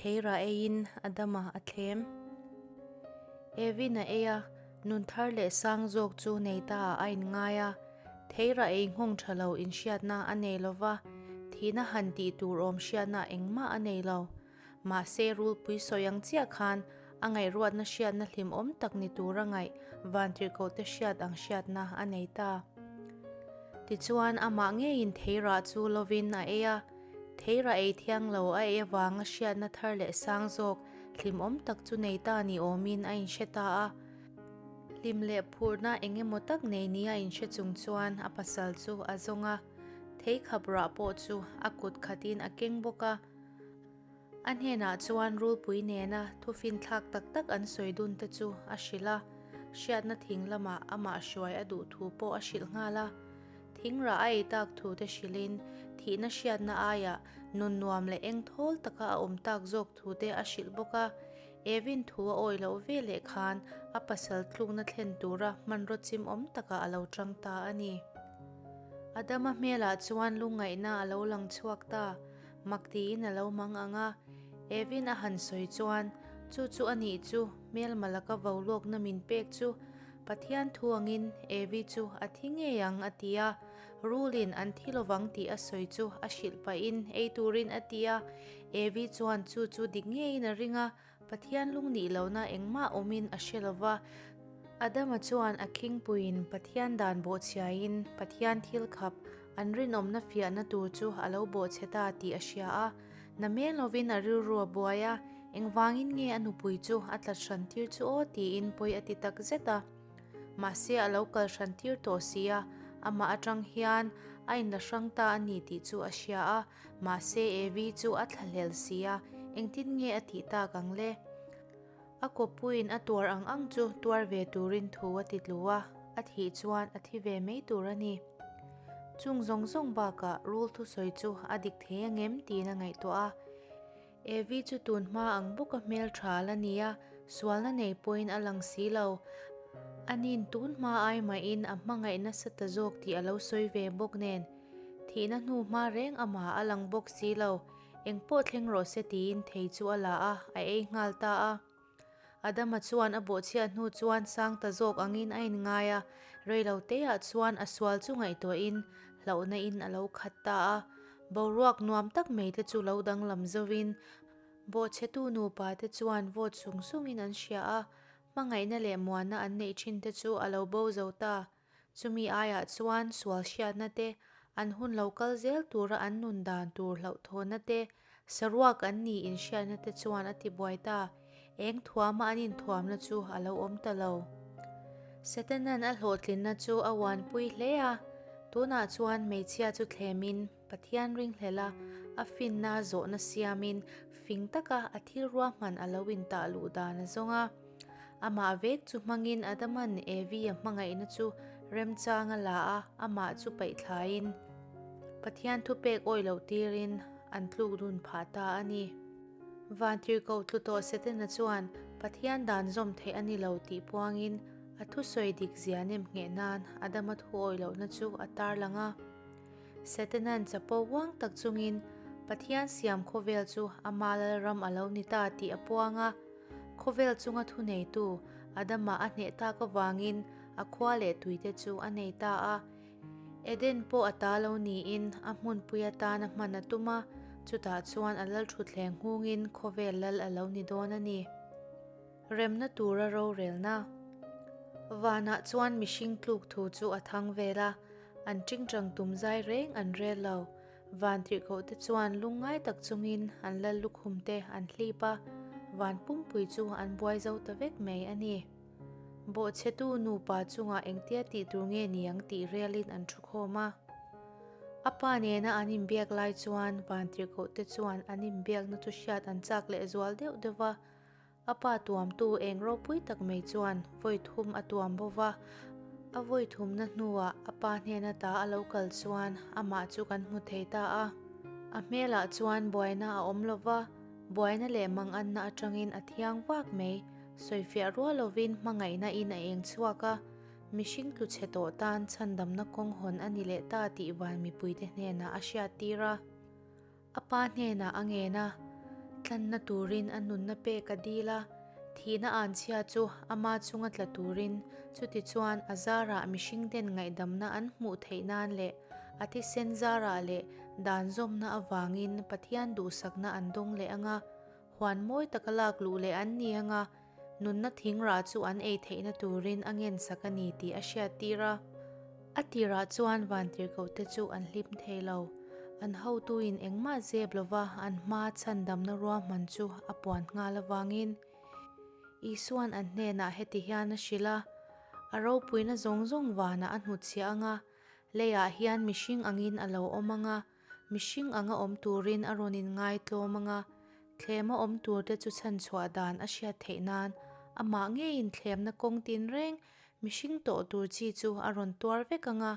Theira eiin Adama a thlem. Evin a ei a, nun thar leh sang zawk chu nei ta ah a inngai a. Theira ei nghawng tha lo inhriatna a nei lo va, thihna han tih tur awm hriatna engmah a nei lo. Mahse rulpui sawi ang chiah khan a ngaihruatna hriatna hlimawm tak ni tura ngaih vantirhkohte hriat ang hriatna a nei ta. Tichuan amah ngeiin theirah chu lovin a ei a, theirah ei thiang lo a ei avanga hriatna thar leh sang zawk hlimawm tak chu nei ta ni awmin a inhre ta a. Hlim leh phurna eng emaw tak nei nia inhre chung chuan a pasal chu a zawng a, theikhap rah pawh chu a kut khatin a keng bawk a. A hnenah chuan rulpui nena thufinthlak tak tak an sawi dun te chu a hrilh a, hriatna thing lamah amah hruai a duh thu pawh a hrilh nghal a. Thingrah a ei tak thu te hrilhin thihna hriatna aiah nun nuam leh eng thawl taka a awm tak zawk thu te a hrilh bawk a. Evin thu a awi loh ve leh khan a pasal tlukna thlen tura hmanraw chim awm takah a lo tang ta a ni. Adama hmelah chuan lungngaihna a lo lang chhuak ta. Mak tiin a lo mang ang a, Evin a han sawi chuan, Chu chu a nih chu, hmelma laka vo lawkna min pek chu Pathian thu angin Evi chu a thi ngei ang a ti a, Rulin an thi lovang tih a sawi chu a hrilh pahin ei turin a ti a, Evi chuan chu chu dik ngeiin a ring a, Pathian lung nih lohna engmah awmin a hre lova, Adama chuan a khingpuiin Pathian dan bawhchhiain Pathian thil khap an rinawmna fiahna tur chu a lo bawhchhe ta tih a hria a. Na mel lovin a rilru a buai a, engvangin nge a nupui chu a tlat hran tir chu aw tiin pawi a ti tak zet a. Mahse a lo kal hran tir tawh si a, amah atang hian a inla hrang ta a ni tih chu a hria a, mahse Evi chu a thlahlel si a, engtin nge a tih tak ang le? A kawppuiin a tuar ang ang chu tuar ve turin thu a ti tlu a, a thih chuan a thi ve mai tur a ni. Chung zawng zawng bakah rul thusawi chu a dik thei angem tiin a ngaihtuah a. Evi chu tun hma ang bawka hmel tha la ni a, sualna nei pawhin a lang si lo. Ani'n tun hma ai mahin a hmangaih nasa ta zawk tih a lo sawi ve bawk nen, thihna hnu hma reng amah a lang bawk si lo. Engpawh thleng rawh se tiin thei chu a la a, a ei nghal ta a. Adama chuan a bawhchhiat hnu chuan sang ta zawk angin a inngai a, reilo teah chuan a sual chu ngaihtuahin hlauhna in a lo khat ta a. Boruak nuam tak mai te chu lo danglam zovin bawhchhetu nupa te chuan vawt sung sungin an hria a, hmangaihna leh muanna an neih thin te chu a lo bo zo ta. Chumi aiah chuan sual hriatna te, an hun lo kal zel tura an nun dan tur hlauhthawnna te, saruak an nih inhriatna te chuan a tibuai ta. Eng thuama an inthuamna chu a lo awm ta lo. Setanan a hlawhtlinna chu a uanpui hle a, tunah chuan hmeichhia chu thlemin Pathian ringhlel a, a finna zawhna siamin fing taka a thil ruahman a lo intah luh dan a zawng a. Amah vek chu hmangin Adaman Evi a hmangaihna chu remchang a la a, amah chu paihthlaiin Pathian thupek awih loh tirin an tluk dun phah ta a ni. Vantirhkoh tlu tawh Setana chuan Pathian dan zawm theih a ni lo tih puangin a thusawi dik zia nem ngheh nan Adama thu awih lohna chu a tarlang a. Setanan chapo uang tak chungin Pathian siam khawvel chu ama lalram a lo ni ta tih a puang a. Khawvel chunga thuneitu Adama a hneh tak avangin a khua leh tuite chu a nei ta a. Eden pawh a ta lo niin a hmunpui atana hman a tum a, chutah chuan a lalthutthleng nghungin khawvel lal a lo ni dawn a ni. Remna tura rorelna. Vanah chuan mihring tluk thu chu a thang vel a, an tingtang tum zai reng an rel lo. Van tirhkoh te chuan lungngai tak chungin an lal lukhum te an hlip a, van pumpui chu an buai zo ta vek mai a ni. Bawhchhetu nupa chungah engtia tih tur nge ni ang tih relin an thu khawm a. A pa nena an inbiak lai chuan van tirhkoh te chuan an inbiakna chu hriat an chak lehzual deuh deuh va, A pa tuamtu eng ropui tak mai chuan vawi thum a tuam bo va, a vawi thumna hnuah a pa hnena ta a lo kal chuan amah chu kan hmu thei ta a. A hmelah chuan buaina a awm lo va, buaina leh manganna atangin a thiang vak mai, sawifiah rual lovin hmangaihna in a eng chhuak a, mihring tlu chhe tawh tan chhandamna kawng hawn a ni leh ta tih van mipuite hnenah a hriattir a. A pa hnenah a ngen a, Tlanna turin a nunna pek a dil a, thihna anchhia chu ama chunga tla turin, chutichuan a zarah mihringten ngaihdamna an hmuh theih nan leh a thisen zarah leh dan zawmna avangin Pathian duhsakna an dawng leh ang a, huan mawi taka lak luh leh an ni ang a. Nunna thing rah chu an ei theihna turin a ngensak a ni tih a hriattir a. A tirah chuan vantirhkohte chu an hlim thei lo. An hotuin engmah zep lova an hmaa chhandamna ruahman chu a puan nghal avangin Isua'n an hnenah heti hian a hrilh a, A ropuina zawng zawng vanah a hnutchhiah ang a, leiah hian mihring angin a lo awm ang a, Mihring anga awm turin a rawn inngaitlawm anga, thlema awm turte chu chhanchhuah dan a hriat theih nan amah ngeiin thlemna kawng tinreng mihring tawh tur chi chu a rawn tuar vek anga,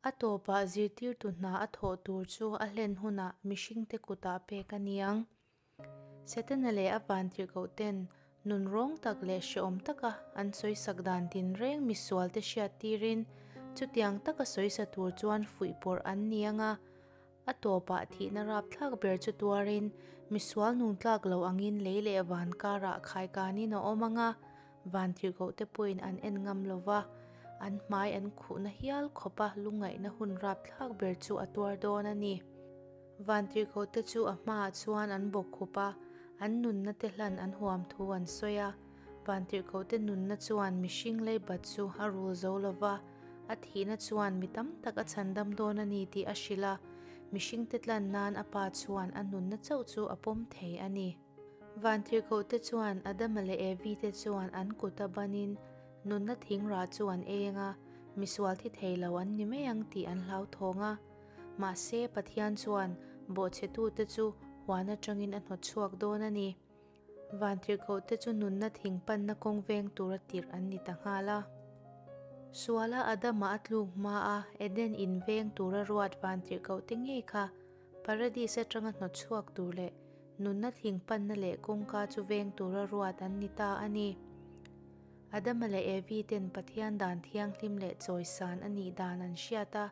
a tawpah zirtirtu hna a thawh tur chu a hlen hunah mihringte kutah pek a ni ang. Setana leh a vantirhkohten nun rawng tak leh hrehawm taka an sawisak dan tinreng misualte hriattirin chutiang taka sawisa tur chuan fuihpawrh an ni ang a, a tawpah thihna rapthlak ber chu tuarin misual nungtlak lo angin lei leh van karah khaikanin a awm ang a, vantirhkohte pawhin an en ngam lo va, an hmai an khuhna hial khawpa lungngaihna hun rapthlak ber chu a tuar dawn a ni. Vantirhkohte chu a hmaah chuan an bawk khup a, an nunna te hlan an huam thu an sawi a. Vantirhkohte nunna chuan mihring leibat chu a rul zo lo va, a thihna chuan mi tam tak a chhandam dawn a ni tih a hrilh a, mihringte tlan nan a pa chuan a nunna chauh chu a pawm thei a ni. Vantirhkohte chuan Adama leh Evi te chuan an kuta banin nunna thing rah chu an eng a, misual thi thei lo an ni mai ang tih an hlauthawng a. Mahse, Pathian chuan bawhchhetute chu huan atangin a hnawt chhuak dawn a ni. Vantirhkohte chu nunna thing panna kawng veng tura tirh an ni ta nghal a. Suala Adama a tluk hmaa Eden in veng tura ruat vantirhkohte ngei kha Paradis atanga hnawt chhuak tur leh nunna thing panna leh kawngka chu veng tura ruat an ni ta a ni. Adama leh Evi ten Pathian dan thianghlim leh chawisan a nih dan an hriat a.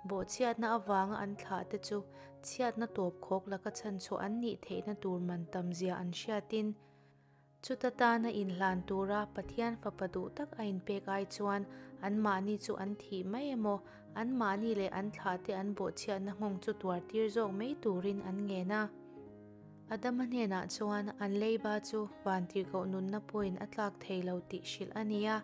Bawhchhiatna avanga an thlahte chu chhiatna tawp khawk laka chhanchhuah an nih theihna tur man tamzia an hriatin, chuta tana inhlan tura Pathian Fapa duh tak a inpek ai chuan anmahni chu an thih mai emaw, anmahni leh an thlahte an bawhchhiatna nghawng chu tuartir zawk mai turin an ngen a. Adama hnenah chuan an leiba chu vantirhkoh nunna pawhin a tlak thei lo tih hrilh a ni a.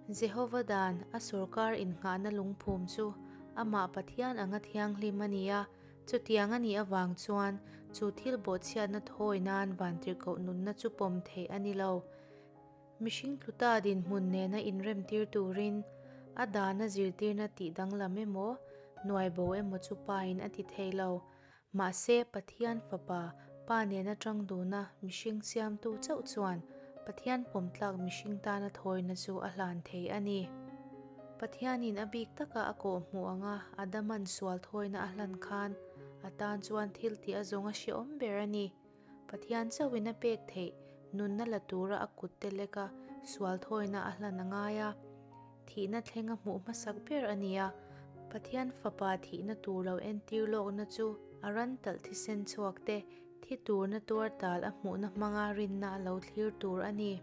Jehova dan, a sawrkar innghahna lungphum chu amah Pathian anga thianghlim a ni a, chutiang a nih avang chuan chu thil bawhchhiatna thawi nan vantirhkoh nunna chu pawm theih a ni lo. Mihring tluta dinhmun nena inremtir turin a dana zirtirna tih danglam emaw, nuaibo emaw chu pain a ti thei lo. Mahse, Pathian Fapa, Pa nena tang duna mihring siamtu chauh chuan Pathian pawmtlak mihring tana thawina chu a hlan thei a ni. Pathianin a bik taka a kawh hmuh anga Adaman sual thawina a hlan khan a tan chuan thil tih a zawng a hrehawm ber a ni. Pathian chauhin a pek theih nunna la tura a kutte leka sual thawina a hlan a ngai a. Thihna thleng a hmuh hmasak ber a ni a, Pathian Fapa thihna tur lo entir lawkna chu a ran talh thisen chhuak te, thi turna tuar tal a hmuhna hmanga rinna a lo thlir tur a ni.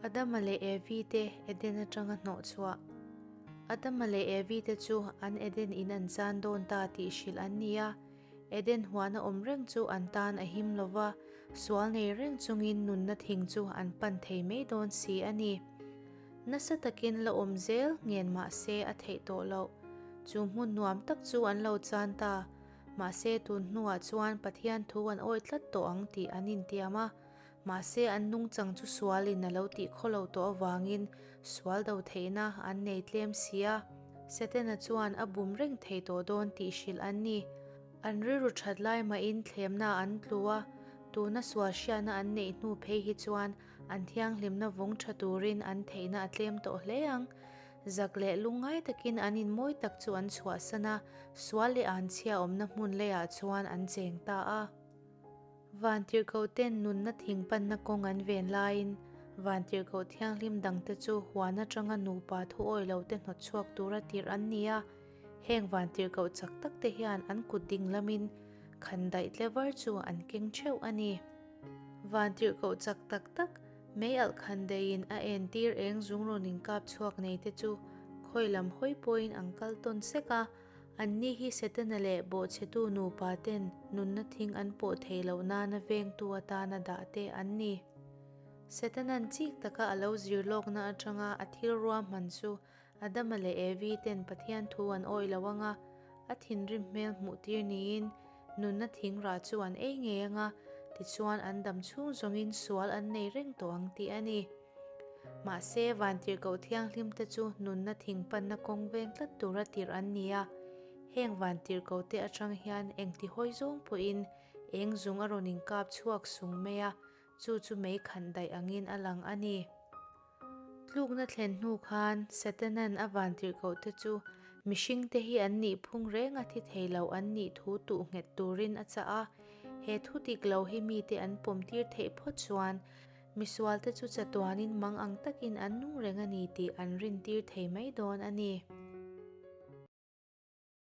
Adama leh Evi te Eden atanga hnawh chhuah. Adama leh Evi te chu an Eden in an chan dawn ta tih hrilh an ni a, Eden huana awm reng chu an tan a him lo va, sual nei reng chungin nunna thing chu an pan thei mai dawn si a ni. Nasa takin la awm zel ngen mah se a theih tawh loh. Chu hmun nuam tak chu an lo chan ta. Mahse tun hnuah chuan Pathian thu an awih tlat tawh ang tih an intiam a. Mahse an nungchang chu sualin a lo tih khaw lo tawh avangin sual do theihna an nei tlem si a. Setana chuan a bum reng thei tawh dawn tih hrilh an ni. An rilru that lai mahin thlemna an tlu a, tuna sual hriatna an neih hnu phei hi chuan an thianghlimna vawng tha turin an theihna a tlem tawh hle ang. Zak leh lungngai takin an inmawi tak chu an chhuahsan a, sual leh anchhia awmna hmun leiah chuan an cheng ta a. Vantirhkohten nunna thing panna kawng an ven laiin Vantirhkoh thianghlim dangte chu huan atanga nupa thu awi lote hnawt chhuak tura tirh an ni a. Heng Vantirhkoh chak takte hian an kut ding lamin Khandaih tlevar chu an keng theuh a ni. Vantirhkoh chak tak tak, mei alh khandaihin a entir eng zung rawn inkap chhuak nei te chu khawi lam hawi pawhin an kal tawn sek a, anni hi Setana leh bawhchhetu nupa ten nunna thing an pawh theih loh nana vengtu atana dah te an ni. Setanan chik taka a lo zir lawkna atanga a thil ruahman chu Adama leh Evi ten Pathian thu an awih lo anga, a thinrim hmel hmuh tir niin nunna thing rah chu an ei ngei anga, tichuan an dam chhung zawngin sual an nei reng tawh ang tih a ni. Mahse, vantirhkoh thianghlim te chu nunna thing panna kawng veng tlat tura tirh an ni a, heng vantirhkoh te atang hian engti hawi zawng pawhin eng zung a rawn inkap chhuak sung mai a, chu chu mei khanh daih angin a lang a ni. Tlukna thlen hnu khan Satanan a vantirhkohte chu mihringte hi an nih phung reng a thi thei lo an nih thu tuh nghet turin a chah a. He thu dik lo hi mite an pawmtir theih phawt chuan misualte chu chatuanin mang ang takin an nung reng a ni tih an rintir thei mai dawn a ni.